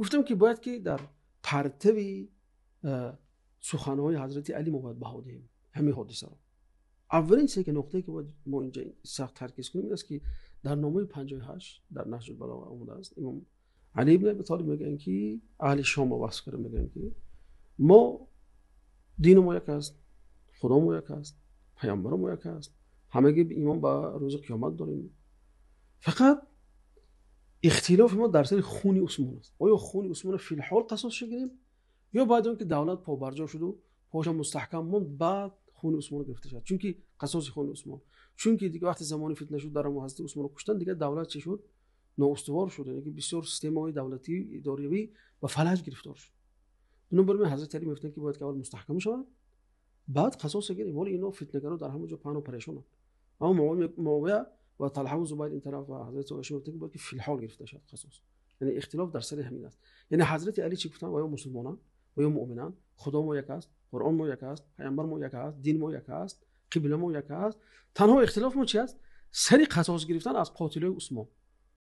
Гуфтам, ки бояд ки дар партави суханҳои ҳазрати Али мо бояд баҳо диҳем ҳамин ҳодисаро. Аввалин чизе ки, нуқтае ки бояд мо инҷа сахт таркиз кунем, ин аст, ки дар номаи 58 дар Наҳҷул Балоға омадааст. Имом Али ибн Аби Толиб мегӯянд, ки аҳли Шомро васф карда мегӯянд, ки мо дини мо як аст, Худо мо як аст, паёмбари мо як аст, ҳамагӣ имон ба рӯзи қиёмат дорем, фақат ихтилофи мо дар сари хуни Усмон аст. Оё хуни Усмонро филҳол қасос гирем ё баъд он ки давлат побарҷо шуду поша мустаҳкам монд, баъд хуни Усмон гирифта шавад? Чунки қасоси хуни Усмон, чунки дигар вақти замони фитна шуд, дар ҳазрати Усмонро куштанд, дигар давлат чӣ шуд? Ноустувор шуд, яъне ки бисёр системаҳои давлатӣ, идоравӣ ба фалаҷ гирифтор шуд. Бинобар ин ҳазрати Али мегуфтанд, ки бояд ки аввал мустаҳкам шавад, баъд қасос гирем. Ҳоло инҳо фитнагаро дар ҳама ҷо паҳну парешонанд. Аммо Муовия ва Талҳа ва Зубайр ин тараф ва ҳазрати Оиша мегуфтанд, ки бояд ки филҳол гирифта шавад қасос. Яъне ихтилоф дар сари ҳамин аст. Яъне ҳазрати Али чӣ гуфтанд? Ва ё мусулмонанд ва ё муъминанд, Худо мо як аст, Қуръон мо як аст, паёмбар мо як аст, дин мо як аст, қибла мо як аст. Танҳо ихтилоф мо чи аст? Сари қасос гирифтан аз қотилои Усмон.